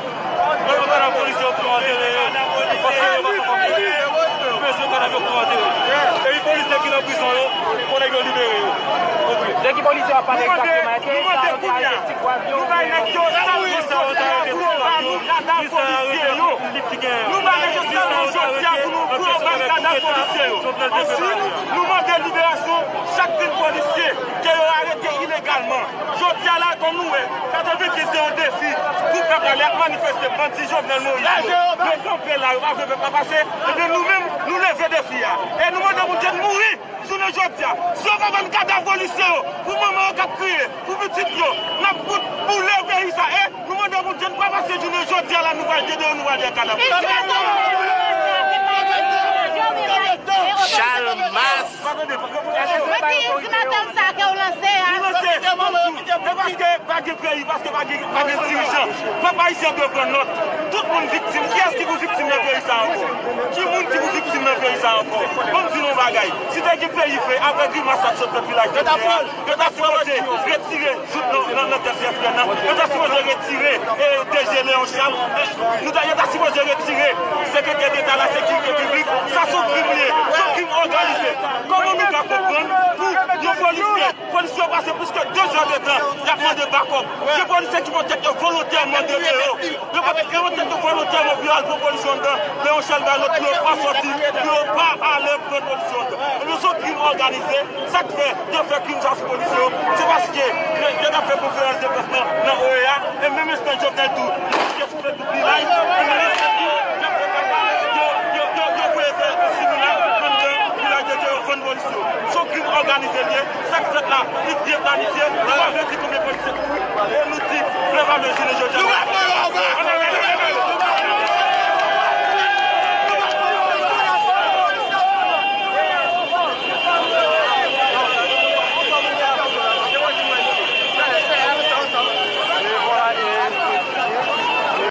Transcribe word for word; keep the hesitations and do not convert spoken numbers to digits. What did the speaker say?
Mwen mande kadav polisye yo pou yo antere yo. Paske yo pa sanm ak yo. Mwen bezwen kadav yo pou yo antere yo. Epi polisye ki nan prizon yo, fò nèg yo libere yo. Ok. De ki polisye w ap pale egzakteman? Èske sa yo te arete Ti Gwav yo oubyen? Nou bay nèg yo sèlman jodi a pou yo ba nou kadav polisye yo. Nou bay nèg yo sèlman jodi a pou nou, pou yo ba n kadav polisye yo. Answit, nou mande liberasyon chak grenn polisye ke yo arete ilegalman. Jodi a la, kòm nou wè, katrevenkenz se yon defi pou pèp la, lè y ap manifeste, bandi Jovenel Moïse yo, yo kanpe la, yo pa vle pèp la pase, ebyen nou menm, nou leve defi a. E nou mande Bondye n mouri jounen jodi a. Si yo pa ban n kadav polisye yo, pou manman yo k ap kriye, pou pitit yo, n ap bout boule peyi sa. E nou mande Bondye n pa pase jounen jodi a la, nou pral gen de yo, nou pral gen kadav. Chalmas. Mwen di, ultimatum sa ke w lanse a. Nou lanse, e paske pa gen peyi, paske pa gen, pa gen dirijan. Pèp ayisyen dwe pran nòt. Tout moun viktim. Kiyès ki pou viktim nan peyi sa ankò? Ki moun ki pou viktim nan peyi sa ankò? Ban m di nou yon bagay. Si te gen peyi vre, apre grimas sa k sot nan vilaj de Dye a, yo ta sipoze retire jouk nan, nan, nan tèt S P N nan. Yo ta sipoze retire, e, D G Léon Charles. Nou ta, yo ta sipoze retire sekretè deta la sekirite piblik. Sa se yon krim li ye. Se yon krim òganize. Kòman nou ka konprann pou yon polisye, polisye yo pase plis ke de zè de tan, y ap mande bakòp. Gen polisye ki pote tèt yo volontèman de deyò. Yo pote tèt yo volontèman pou yo al pran polisye anndan. Léon Charles ba lòd pou yo pa sòti, pou yo pa ale pran polisye anndan. Ebyen, se yon krim òganize. Sa k fè yo fè krim sa sou polisye yo? Se paske yo, yo t ap fè konferans de près nan, nan O E A, e menm enstan Jovenel tou, li kouche sou Facebook, li live, e menm enstan tou, y ap fè kaka, yo, yo, yo, yo voye fè siminak anndan vilaj de Dye yo, vann polisye yo. Se yon krim òganize l ye. Sa k fèt la, li byen planifye, nou pa vle di konbyen polisye ki mouri. E nou di, lè pa vle jounen jodi a.